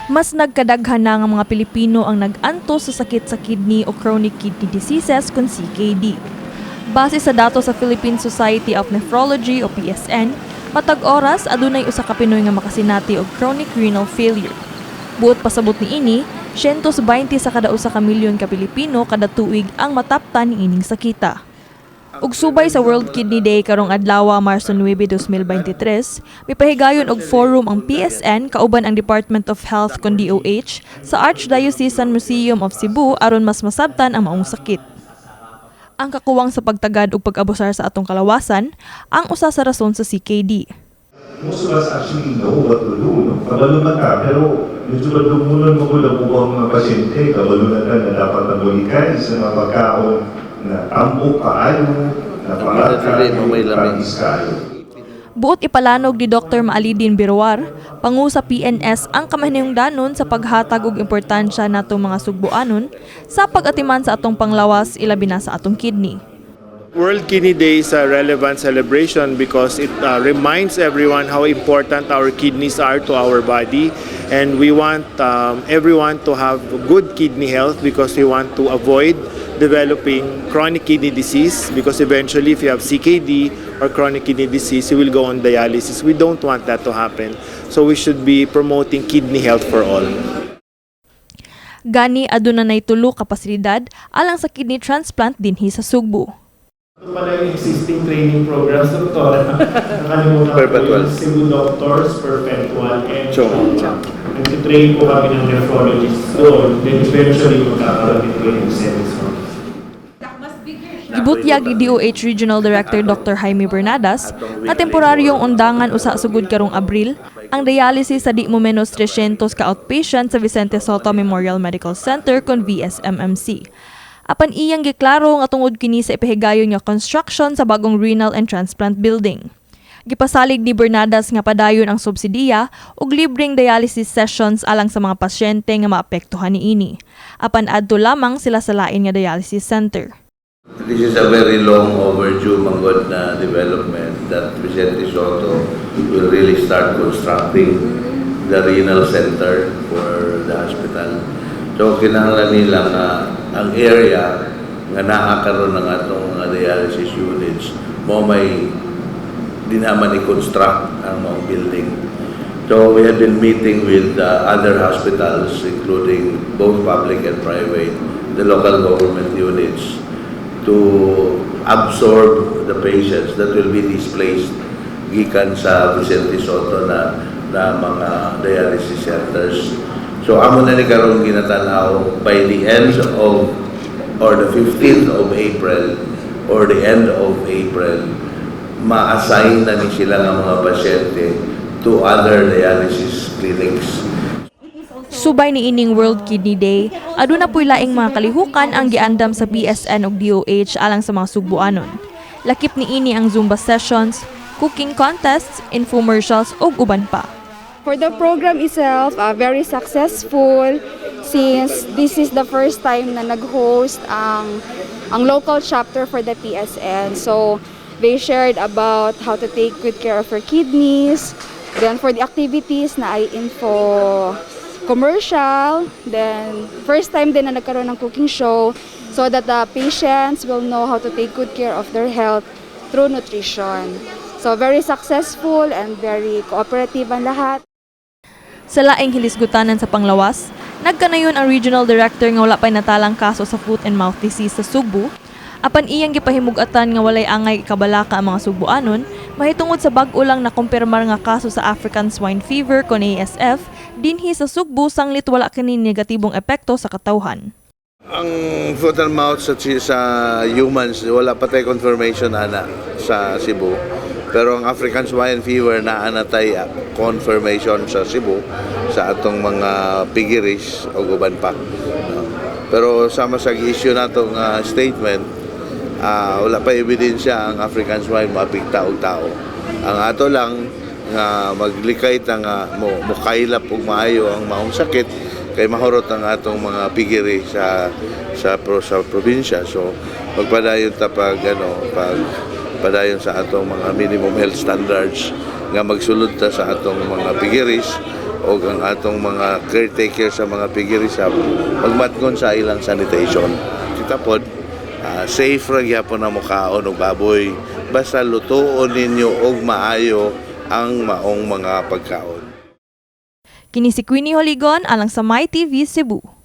Mas nagkadaghan na nga mga Pilipino ang nag-antos sa sakit sa kidney o chronic kidney diseases kon CKD. Base sa datos sa Philippine Society of Nephrology o PSN, matag oras adunay usa ka Pinoy nga makasinati og chronic renal failure. Buot pasabot niini, 120 sa kada 1 ka milyon ka Pilipino kada tuig ang mataptan niining sakita. Ug subay sa World Kidney Day karong adlaw, Marso 9, 2023, mipahigayon og forum ang PSN kauban ang Department of Health kon DOH sa Archdiocesan Museum of Cebu aron mas masabtan ang maong sakit. Ang kakuwang sa pagtagad ug pag-abusar sa atong kalawasan ang usa sa rason sa CKD. Most of us actually know what to do. No? Kabalo man ka, pero medyo madumunon mo kung ang ubang mga pasyente, kabalo na ka na dapat ang mulikay sa mga pagkaon na tambok kaayo, na palat kaayo, May lami. Tamis kaayo. Buot ipalanog ni Dr. Maalidin Biruar, pangu sa PNS, ang kamahinungdanon sa paghatag og importansya natong mga Sugboanon sa pag-atiman sa atong panglawas, ilabi na sa atong kidney. World Kidney Day is a relevant celebration because it reminds everyone how important our kidneys are to our body, and we want everyone to have good kidney health because we want to avoid developing chronic kidney disease, because eventually, if you have CKD or chronic kidney disease, you will go on dialysis. We don't want that to happen. So we should be promoting kidney health for all. Gani aduna nay tulo ka pasilidad alang sa kidney transplant dinhi sa Sugbo. Ito pala yung existing training programs, Doktor. Nakalimutan ko Perpetual. Yung Cebu Doctors, Perpetual, and Chong. Nag-train po kami ng nephrologists doon. Then eventually, magkakaroon din po yung Vicente Soto. Gibutyag ni DOH Regional Director Dr. Jaime Bernadas nga temporaryong undangan usa sugod karong Abril ang dialysis sa di mo menos 300 ka outpatient sa Vicente Sotto Memorial Medical Center kon VSMMC. Apan iyang giklaro nga tungod kini sa ipahigayon nga construction sa bagong renal and transplant building. Gipasalig ni Bernadas nga padayon ang subsidiya ug libreng dialysis sessions alang sa mga pasyente nga maapektuhan niini. Apan adto lamang sila sa lain nga dialysis center. This is a very long overdue manggod na development that Vicente Sotto will really start constructing the renal center for the hospital. So kinahanglan nila nga ang area nga naa karon ng atong mga dialysis units mo may di naman i-construct ang mga building. So we have been meeting with other hospitals, including both public and private, the local government units, to absorb the patients that will be displaced gikan sa Vicente Sotto na mga dialysis centers. So amo na ni karon ginatanaw by the end of or the 15th of April or the end of April, ma-assign na ni sila nga mga pasyente to other dialysis clinics. Subay ni ining World Kidney Day, aduna po'y laing mga kalihukan ang giandam sa PSN ug DOH alang sa mga Sugboanon. Lakip ni ini ang Zumba sessions, cooking contests, infomercials ug uban pa. For the program itself, very successful since this is the first time na nag-host ang local chapter for the PSN. So, they shared about how to take good care of your kidneys. Then for the activities naay info commercial. Then first time din na nagkaroon ng cooking show so that the patients will know how to take good care of their health through nutrition. So very successful and very cooperative ang lahat. Sa laing hilisgutanan sa panglawas, nagkanayon ang regional director nga wala pa'y natalang kaso sa foot and mouth disease sa Sugbo, apan iyang gipahimug-atan nga walay angay kabalaka ang mga Sugboanon mahitungod sa bag-o lang na kumpirmar nga kaso sa African Swine Fever kon ASF dinhi sa Sugbo sanglit wala kini negatibong epekto sa katawhan. Ang foot and mouth sa humans, wala pa tayo confirmation ana sa Cebu. Pero ang African Swine Fever naa na tay confirmation sa Cebu sa atong mga piggeries o uban pa. No? Pero sama sa issue nato nga statement, wala pa ebidensya ang African swine maapekta og tao. Ang ato lang nga maglikay ta nga mo mukaylap og maayo ang maong sakit kay mahurot ang atong mga piggery sa probinsya. So magpadayon ta pag ano, pag padayon sa atong mga minimum health standards. nga magsulod ta sa atong mga piggeries o ang atong mga caretaker sa mga piggeries sa magmatngon sa ilang sanitation. Kita pod, safe ra gyapon na mokaon og baboy basta lutuon ninyo og maayo ang maong mga pagkaon. Kini si Queenie Holigon alang sa My TV Cebu.